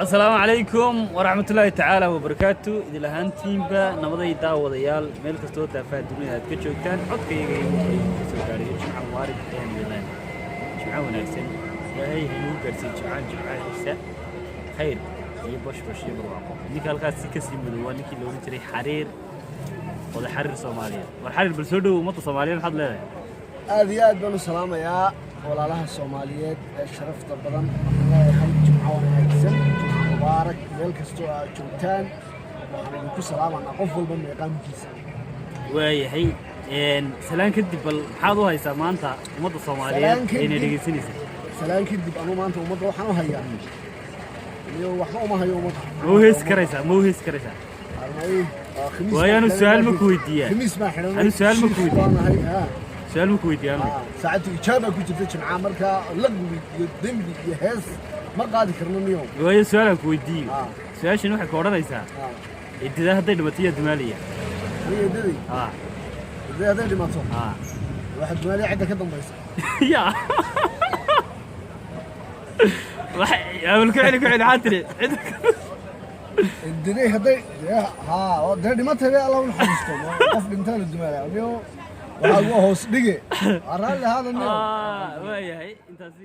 Asalaamu calaykum waraxmatullaahi tacaala wabarakaatu. Idil ahaantiinba nabaday, daawadayaal, meel kastoo daafaha dunida aad ka joogtaan, codkayga iyo soo gaarayo, Jimca mubaarak ayaan idin leenahay. Jimco wanaagsan Ilaahay haynuu gaarsiiyo, jimcaan jimcadiisa khayr iyo bashbash iyo barwaaqo. Ninka halkaas si kasii mudo waa ninkii la odhan jiray Xariir, oday Xariir Soomaaliyeed. War Xariir, bal soo dhowow. Ummadda Soomaaliyeed maxaad leedahay? Aad iyo aad baan u salaamayaa walaalaha Soomaaliyeed ee sharafta badan. Waxaan leeyahay jimco wanaagsan, jimco mubaarak, meel kastoo aad joogtaan. Waxaan idinku salaamanaa qof walba meeqaamkiisa. Waayahay, salaan kadib, bal maxaad u haysaa maanta ummadda Soomaaliyeed Salaan kadib. ayna dhegeysanaysa? Salaan kadib, anu maanta ummadda waxaan u hayaa iyo waxba uma hayo ummadda. Ma u heesi karaysaa? Ma u heesi karaysaa? Armay, waa khamiis. Waayo, baan anu xidhanay su'aal ma laakiin ku weydiiyaa. Khamiis baan xidhanay. Anu su'aal ma ku Shiikh weydiiyaa. baan ahay, haa. Su-aal ma ku weydiiyaa anu? Haa, saacaddu ijaaba ku jirta jimca, markaa laqwi iyo dembi iyo hees ma qaadi karno niyow. Waayo, su-aalaan ku weydiiyo. Haa. Su-aashan waxay ka odhanaysaa: Haa. Eedadaa hadday dhimato, yaa dumaalaya? Aniga eedaday? Haa. Eedaday hadday dhimato, haa, waxaa dumaaliya cidda ka dambaysa. Ya. Abal, ku celi, ku celi. Maxaa tiri? Eedaday hadday dee, haa, oo dee dhimatay bay, Allah u naxariisto. Qof dhintaa la dumaalaya niyo, waxaa ugu hoos dhige. Waa raalli ahaada niyo. Waayahay, intaasi.